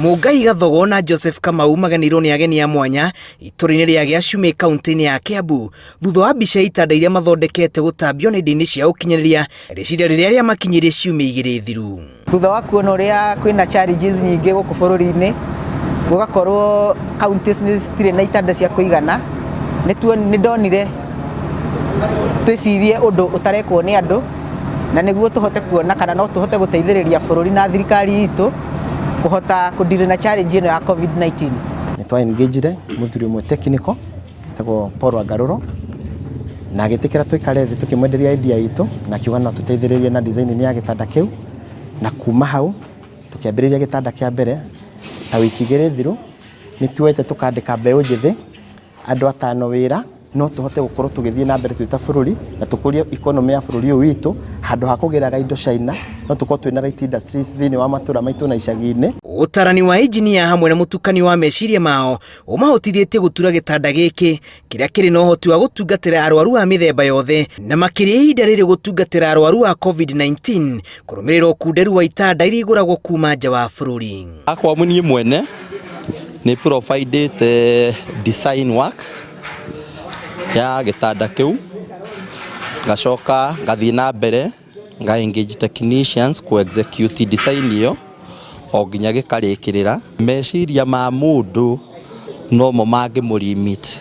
Mũngai Gathogo na Joseph Kamau maganĩirwo nĩ ageni a mwanya itũra-inĩ rĩa Gĩacumĩ kaunti-inĩ ya Kiambu thutha wa mbica ya itanda iria mathondekete gũtambio nenda-inĩ cia ũkinyanĩria rĩciria rĩrĩa rĩamakinyirie ciumia igĩrĩ thiru. Thutha wa kuona ũrĩa kwĩna challenges nyingĩ gũkũ bũrũri-inĩ, gũgakorwo counties nĩ citirĩ na itanda cia kũigana, nĩ ndonire twĩcirie ũndũ ũtarekwo nĩ andũ, na nĩguo tũhote kuona kana no tũhote gũteithĩrĩria bũrũri na thirikari itũ kũhota kũ deal na challenge ĩno ya COVID-19. Nĩ twa engage mũthuri ũmwe technical etagwo Paul Wangarũro na agĩtĩkĩra tũikare thĩ tũkĩmwenderia idea itũ na akiuga no tũteithĩrĩrie na design ya gĩtanda kĩu, na kuma hau tũkĩambĩrĩria gĩtanda kĩa mbere ta wiki igĩrĩ thiru. Nĩ tuoete tũkandĩka mbeũ njĩthĩ andũ atano wĩra, no tũhote gũkorwo tũgĩthiĩ na mbere twĩ ta bũrũri na tũkũrie economy ya bũrũri ũyũ witũ. Handũ ha kũgĩraga indo China, no tũkorwo twĩna light industries thĩinĩ wa matũra maitũ na icagi-inĩ. Ũtarani wa injinia hamwe na mũtukanio wa meciria mao ũmahotithĩtie gũtura gĩtanda gĩkĩ kĩrĩa kĩrĩ na ũhoti wa gũtungatĩra arwaru a mĩthemba yothe, na makĩria ihinda rĩrĩ gũtungatĩra arwaru a COVID-19 kũrũmĩrĩra ũkunderu wa itanda iria igũragwo kuma nja wa bũrũri. Akwa niĩ mwene nĩ providĩte design work ya gĩtanda kĩu, ngacoka ngathiĩ na mbere nga engage technicians ku execute design ĩyo o nginya gĩkarĩkĩrĩra. Meciria ma mũndũ nomo mangĩmũ limit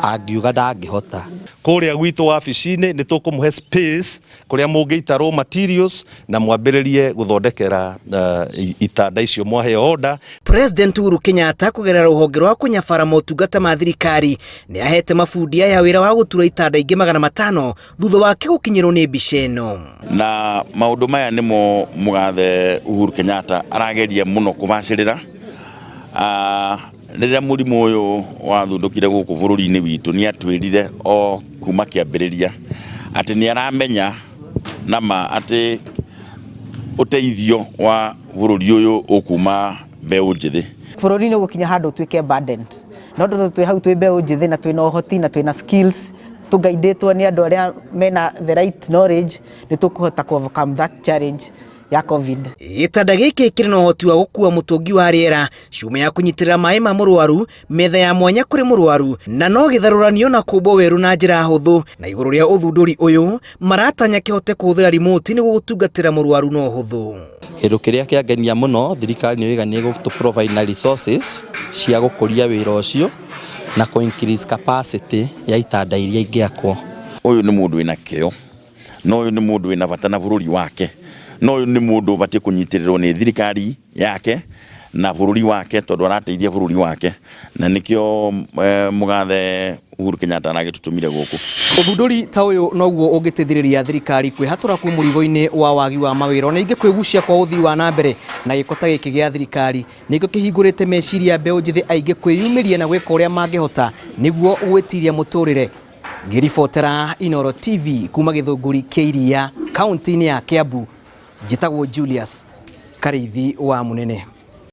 angiuga ndangĩhota. Kũrĩa gwitũ wabici-inĩ nĩ tũkũmũhe space kũrĩa mũngĩita raw materials na mwambĩrĩrie gũthondekera itanda icio mwaheo order. President Uhuru Kenyatta kũgerera rũhonge rwa kũnyabara motungata ma thirikari nĩ ahete mabundi aya wĩra wa gũtura itanda ingĩ 500 thutha wake gũkinyĩrwo nĩ mbica ĩno. Na maũndũ maya nĩmo mũgathe Uhuru Kenyatta arageria mũno kũbacĩrĩra. Rĩrĩa mũrimũ ũyũ wathundũkire gũkũ bũrũri-inĩ witũ, nĩ atwĩrire o kuma kĩambĩrĩria atĩ nĩ aramenya nama atĩ ũteithio wa bũrũri ũyũ ũkuma mbeũ njĩthĩ. Bũrũri nĩ ũgũkinya handũ ũtuĩke burdened, no tondũ twĩ hau twĩ mbeũ njĩthĩ na twĩna ũhoti na twĩna skills, tũgaidĩtwo nĩ andũ arĩa mena the right knowledge, nĩ tũkũhota ku overcome that challenge ya COVID. Gĩtanda gĩkĩ kĩrĩ na ũhoti wa gũkua mũtũngi wa rĩera, cuma ya kũnyitĩrĩra maĩ ma mũrwaru, metha ya mwanya kũrĩ mũrwaru, na no gĩtharũranio na kũmbwo werũ na njĩra hũthũ. Na igũrũ rĩa ũthundũri ũyũ, maratanya kĩhote kũhũthĩra remote nĩguo gũtungatĩra mũrwaru na ũhũthũ. Kĩndũ kĩrĩa kĩangenia mũno, thirikari nĩ yoiga nĩ ĩgũtũ provide na resources cia gũkũria wĩra ũcio na kũ increase capacity ya itanda iria ingĩakwo. Ũyũ nĩ mũndũ wĩna kĩyo, na ũyũ nĩ mũndũ wĩna bata na bũrũri wake, na ũyũ nĩ mũndũ ũbatiĩ kũnyitĩrĩrwo nĩ thirikari yake na bũrũri wake, tondũ arateithia bũrũri wake, na nĩkĩo mũgathe Uhuru Kenyatta aragĩtũtũmire gũkũ. Ũthundũri ta ũyũ noguo ũngĩteithĩrĩria thirikari kwĩhatũra kuma mũrigo-inĩ wa wagi wa mawĩra, ona ingĩ kwĩgucia kwa ũthii wa na mbere, na gĩko ta gĩkĩ gĩa thirikari nĩkĩo kĩhingũrĩte meciria mbeũ njĩthĩ aingĩ kwĩyumĩria na gwĩka ũrĩa mangĩhota nĩguo gwĩtiria mũtũrĩre. Ngĩribotera Inooro TV kuma Gĩthũngũri kĩa Iria kaunti-inĩ ya Kiambu, njĩtagwo Julius Karĩithi wa Mũnene.